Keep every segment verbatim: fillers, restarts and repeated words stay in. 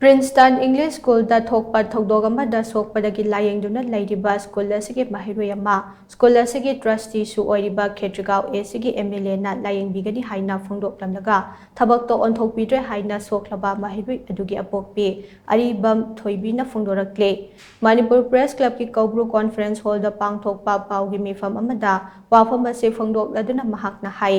Princeton English ꯁ꯭ꯀꯨꯜꯗ ꯊꯣꯛꯄ ꯊꯧꯗꯣꯛ ꯑꯃꯗ ꯁꯣꯛꯄꯗꯒꯤ ꯂꯥꯌꯦꯡꯗꯨꯅ ꯂꯩꯔꯤꯕ ꯁ꯭ꯀꯨꯜ ꯑꯁꯤꯒꯤ ꯃꯍꯩꯔꯣꯏ ꯑꯃ ꯁ꯭ꯀꯨꯜ ꯑꯁꯤꯒꯤ ꯇ꯭ꯔꯁꯇꯤꯁꯨ ꯑꯣꯏꯔꯤꯕ ꯈꯦꯇ꯭ꯔꯤꯒꯥꯎ ꯑꯦꯁꯤꯒꯤ ꯑꯦꯝ ꯑꯦꯜ ꯑꯦꯅ ꯂꯥꯌꯦꯡꯕꯤꯒꯅꯤ ꯍꯥꯏꯅ ꯐꯣꯡꯗꯣꯛꯂꯝꯂꯒ ꯊꯕꯛꯇ ꯑꯣꯟꯊꯣꯛꯄꯤꯗ꯭ꯔꯦ ꯍꯥꯏꯅ ꯁꯣꯛꯂꯕ ꯃꯍꯩꯔꯣꯏ ꯑꯗꯨꯒꯤ ꯑꯄꯣꯛꯄꯤ ꯑꯔꯤꯕꯝ ꯊꯣꯏꯕꯤꯅ ꯐꯣꯡꯗꯣꯔꯛꯂꯦ꯫ ꯃꯅꯤꯄꯨꯔ ꯄ꯭ꯔꯦꯁ ꯀ꯭ꯂꯕꯀꯤ ꯀꯧꯕ꯭ꯔꯨ ꯀꯣꯟꯐꯔꯦꯟꯁ ꯍꯣꯜꯗ ꯄꯥꯡꯊꯣꯛꯄ ꯄꯥꯎꯒꯤ ꯃꯤꯐꯝ ꯑꯃꯗ ꯋꯥꯐꯝ ꯑꯁꯤ ꯐꯣꯡꯗꯣꯛꯂꯗꯨꯅ ꯃꯍꯥꯛꯅ ꯍꯥꯏ,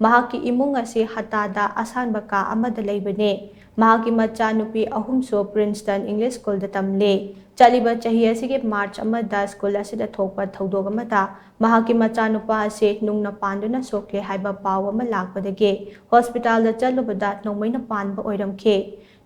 ꯃꯍꯥꯛꯀꯤ ꯏꯃꯨꯡ ꯑꯁꯤ ꯍꯇꯥꯗ ꯑꯁꯥꯟꯕ ꯀꯥ ꯑꯃꯗ ꯂꯩꯕꯅꯤ꯫ ꯃꯍꯥꯛꯀꯤ ꯃꯆꯥꯅꯨꯄꯤ ꯑꯍꯨꯝꯁꯨ ꯄ꯭ꯔꯤꯟꯁꯇꯟ ꯏꯪꯂꯤꯁ ꯁ꯭ꯀꯨꯜꯗ ꯇꯝꯂꯤ꯫ ꯆꯠꯂꯤꯕ ꯆꯍꯤ ꯑꯁꯤꯒꯤ ꯃꯥꯔꯆ ꯑꯃꯗ ꯁ꯭ꯀꯨꯜ ꯑꯁꯤꯗ ꯊꯣꯛꯄ ꯊꯧꯗꯣꯛ ꯑꯃꯗ ꯃꯍꯥꯛꯀꯤ ꯃꯆꯥꯅꯨꯄꯥ ꯑꯁꯤ ꯅꯨꯡꯅ ꯄꯥꯟꯗꯨꯅ ꯁꯣꯛꯂꯦ ꯍꯥꯏꯕ ꯄꯥꯎ ꯑꯃ ꯂꯥꯛꯄꯗꯒꯤ ꯍꯣꯁꯄꯤꯇꯥꯜꯗ ꯆꯠꯂꯨꯕꯗ ꯅꯣꯡꯃꯩꯅ ꯄꯥꯟꯕ ꯑꯣꯏꯔꯝꯈꯤ꯫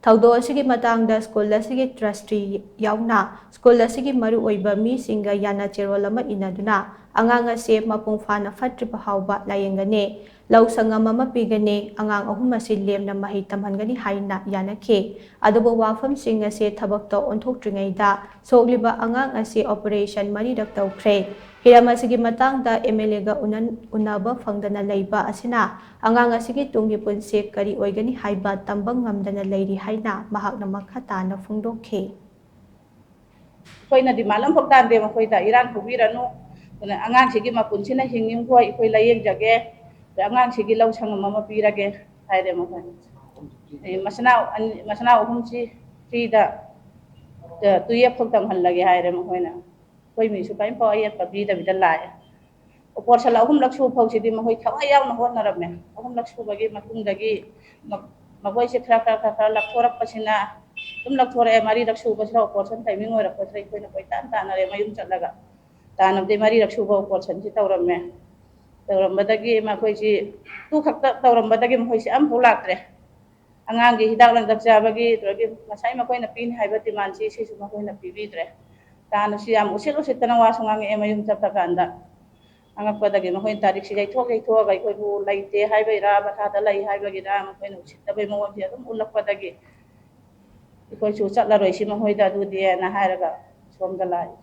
ꯊꯧꯗꯣꯛ ꯑꯁꯤꯒꯤ ꯃꯇꯥꯡꯗ ꯁ꯭ꯀꯨꯜ ꯑꯁꯤꯒꯤ ꯇ꯭ꯔꯁꯇꯤ ꯌꯥꯎꯅ ꯁ꯭ꯀꯨꯜ ꯑꯁꯤꯒꯤ ꯃꯔꯨꯑꯣꯏꯕ ꯃꯤꯁꯤꯡꯒ ꯌꯥꯅ ꯆꯦꯔꯣꯜ ꯑꯃ ꯏꯅꯗꯨꯅ ꯑꯉꯥꯡ ꯑꯁꯤ ꯃꯄꯨꯡ ꯐꯥꯅ ꯐꯠꯇ꯭ꯔꯤꯕ ꯐꯥꯎꯕ ꯂꯥꯌꯦꯡꯒꯅꯤ, ꯂꯧ ꯁꯪꯒꯝ ꯑꯃ ꯄꯤꯒꯅꯤ, ꯑꯉꯥꯡ ꯑꯍꯨꯝ ꯑꯁꯤ ꯂꯦꯝꯅ ꯃꯍꯩ ꯇꯝꯍꯟꯒꯅꯤ ꯍꯥꯏꯅ ꯌꯥꯅꯈꯤ꯫ ꯑꯗꯨꯕꯨ ꯋꯥꯐꯝꯁꯤꯡ ꯑꯁꯤ ꯊꯕꯛꯇ ꯑꯣꯟꯊꯣꯛꯇ꯭ꯔꯤꯉꯩꯗ ꯁꯣꯛꯂꯤꯕ ꯑꯉꯥꯡ ꯑꯁꯤ ꯑꯣꯄꯔꯦꯁꯟ ꯃꯔꯤꯔꯛ ꯇꯧꯈ꯭ꯔꯦ꯫ ꯍꯤꯔꯝ ꯑꯁꯤꯒꯤ ꯃꯇꯥꯡꯗ ꯑꯦꯝ ꯑꯦꯜ ꯑꯦꯒ ꯎꯅ-, ꯎꯅꯕ ꯐꯪꯗꯅ ꯂꯩꯕ ꯑꯁꯤꯅ ꯑꯉꯥꯡ ꯑꯁꯤꯒꯤ ꯇꯨꯡꯒꯤ ꯄꯨꯟꯁꯤ ꯀꯔꯤ ꯑꯣꯏꯒꯅꯤ ꯍꯥꯏꯕ ꯇꯝꯕ ꯉꯝꯗꯅ ꯂꯩꯔꯤ ꯍꯥꯏꯅ ꯃꯍꯥꯛꯅ ꯃꯈꯥ ꯇꯥꯅ ꯐꯣꯡꯗꯣꯛꯈꯤ꯫ ꯑꯩꯈꯣꯏꯅ ꯗꯤꯃꯥꯟ ꯑꯃꯐꯥꯎ ꯇꯥꯟꯗꯦ ꯃꯈꯣꯏꯗ꯫ ꯏꯔꯥꯡ ꯍꯧꯕꯤꯔꯅꯨ, ꯑꯗꯨꯅ ꯑꯉꯥꯡꯁꯤꯒꯤ ꯃꯄꯨꯟꯁꯤꯅ ꯍꯤꯡꯅꯤꯡꯈꯣꯏ ꯑꯩꯈꯣꯏ ꯂꯥꯏꯌꯦꯡꯖꯒꯦ, ꯑꯗ ꯑꯉꯥꯡꯁꯤꯒꯤ ꯂꯧ ꯁꯪꯒꯝ ꯑꯃ ꯄꯤꯔꯒꯦ ꯍꯥꯏꯔꯦ ꯃꯈꯣꯏ꯫ ꯑꯦ, ꯃꯆꯤꯟꯅꯥꯎ ꯑꯅꯤ, ꯃꯆꯤꯟꯅꯥꯎ ꯑꯍꯨꯝꯁꯤ ꯐ꯭ꯔꯤꯗ, ꯑ, ꯇꯨꯌꯦꯞ ꯐꯥꯎ ꯇꯝꯍꯜꯂꯒꯦ ꯍꯥꯏꯔꯦ ꯃꯈꯣꯏꯅ꯫ ꯑꯩꯈꯣꯏ ꯃꯤꯁꯨ ꯀꯔꯤꯝꯐꯥꯎ ꯑꯌꯦꯠꯄ ꯄꯤꯗꯕꯤꯗ ꯂꯥꯛꯑꯦ꯫ ꯑꯣꯄꯔꯦꯁꯟ ꯑꯍꯨꯝꯂꯛ ꯁꯨꯕ ꯐꯥꯎꯁꯤꯗꯤ ꯃꯈꯣꯏ ꯊꯋꯥꯏ ꯌꯥꯎꯅ ꯍꯣꯠꯅꯔꯝꯃꯦ꯫ ꯑꯍꯨꯝꯂꯛ ꯁꯨꯕꯒꯤ ꯃꯇꯨꯡꯗꯒꯤ ꯃ-, ꯃꯈꯣꯏꯁꯦ ꯈꯔ, ꯈꯔ, ꯈꯔ, ꯈꯔ ꯂꯧꯊꯣꯔꯛꯄꯁꯤꯅ ꯑꯗꯨꯝ ꯂꯧꯊꯣꯔꯛꯑꯦ꯫ ꯃꯔꯤꯔꯛ ꯁꯨꯕꯁꯤꯗ ꯑꯣꯄꯔꯦꯁꯟ ꯇꯥꯏꯃꯤꯡ ꯑꯣꯏꯔꯛꯄꯁꯤꯗ ꯑꯩꯈꯣꯏꯅ ꯀꯣꯏꯇꯥꯟ ꯇꯥꯟꯅꯔꯦ ꯃꯌꯨꯝ ꯆꯠꯂꯒ꯫ ꯇꯥꯟꯅꯕꯗꯤ ꯃꯔꯤꯔꯛ ꯁꯨꯕ ꯑꯣꯄꯔꯦꯁꯟꯁꯤ ꯇꯧꯔꯝꯃꯦ꯫ ꯇꯧꯔꯝꯕꯗꯒꯤ ꯃꯈꯣꯏꯁꯤ ꯇꯨ ꯈꯛꯇ ꯇꯧꯔꯝꯕꯗꯒꯤ ꯃꯈꯣꯏꯁꯤ ꯑꯃꯐꯥꯎ ꯂꯥꯛꯇ꯭ꯔꯦ꯫ ꯑꯉꯥꯡꯒꯤ ꯍꯤꯗꯥꯛ ꯂꯥꯡꯊꯛ ꯆꯥꯕꯒꯤ, ꯑꯗꯨꯗꯒꯤ ꯉꯁꯥꯏ ꯃꯈꯣꯏꯅ ꯄꯤꯅꯤ ꯍꯥꯏꯕ ꯗꯤꯃꯥꯟꯁꯤ, ꯁꯤꯁꯨ ꯃꯈꯣꯏꯅ ꯄꯤꯕꯤꯗ꯭ꯔꯦ꯫ ꯇꯥꯟꯅꯁꯨ ꯌꯥꯝ ꯎꯁꯤꯠ ꯎꯁꯤꯠꯇꯅ ꯋꯥꯁꯨ ꯉꯥꯡꯉꯛꯑꯦ ꯃꯌꯨꯝ ꯆꯠꯄ ꯀꯥꯟꯗ꯫ ꯉꯥꯡꯉꯛꯄꯗꯒꯤ ꯃꯈꯣꯏꯅ ꯇꯥꯔꯤꯛꯁꯤ ꯌꯩꯊꯣꯛ ꯌꯩꯊꯣꯛꯑꯒ ꯑꯩꯈꯣꯏꯕꯨ ꯂꯩꯇꯦ ꯍꯥꯏꯕꯒꯤꯔꯥ, ꯚꯔꯥꯗ ꯂꯩ ꯍꯥꯏꯕꯒꯤꯔꯥ, ꯃꯈꯣꯏꯅ ꯎꯁꯤꯠꯇꯕꯒꯤ ꯃꯑꯣꯡꯁꯦ ꯑꯗꯨꯝ ꯎꯠꯂꯛꯄꯗꯒꯤ ꯑꯩꯈꯣꯏꯁꯨ ꯆꯠꯂꯔꯣꯏꯁꯤ ꯃꯈꯣꯏꯗ ꯑꯗꯨꯗꯤꯅ ꯍꯥꯏꯔꯒ ꯁꯣꯝꯗ ꯂꯥꯛꯏ꯫